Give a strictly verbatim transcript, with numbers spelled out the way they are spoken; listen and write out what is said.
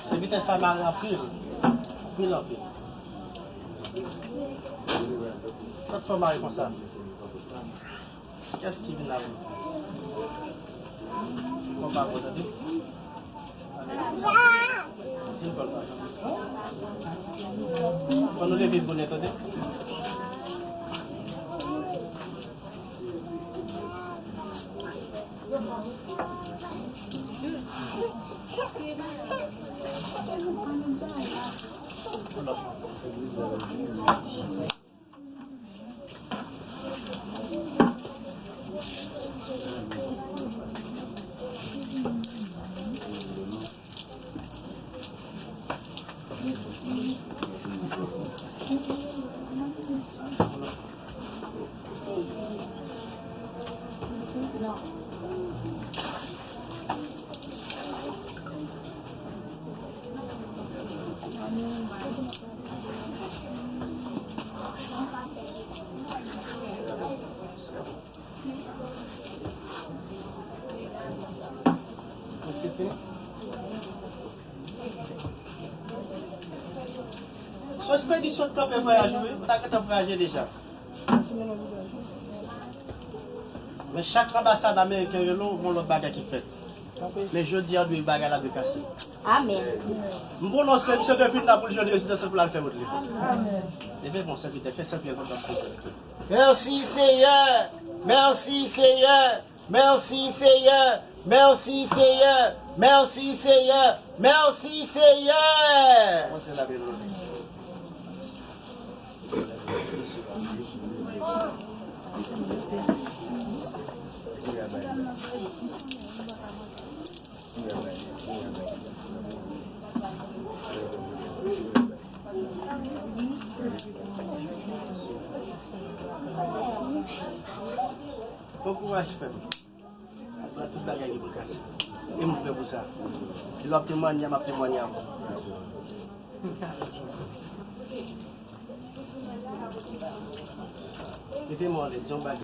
Sèvitè sa mare anpil, anpil, anpil. Sa k fè w mare konsa? Kiyès ki vin la pou? Konpa bon, tande. Di l kòl pa. Fò nou leve bonè, tande. Prèske fini. Sou ekspedisyon t kanpe vwayaj ou, wi. Ou ta gentan vwayaje deja. Men chak anbasad ameriken rele w, gon lòt bagay ki fèt. Men jodi a, dwe bagay la dwe kase. Amèn. M pwononse, misye dwe vin la pou l jwenn rezidans pou l al fè wout li. Leve bon, sèvitè, fè sèvitè kontan pou sèvitè. Mèsi, Seyè. Mèsi, Seyè. Mèsi, Seyè. Mèsi, Seyè. Mèsi, Seyè. Mèsi, Seyè. Kòmanse lave l. Bon kouraj, frè m. Pran tout bagay ki pou kase. E m prè pou sa. E lè w ap temwanye a, m ap temwanye avè w. Mete men w anlè, di yon bagay.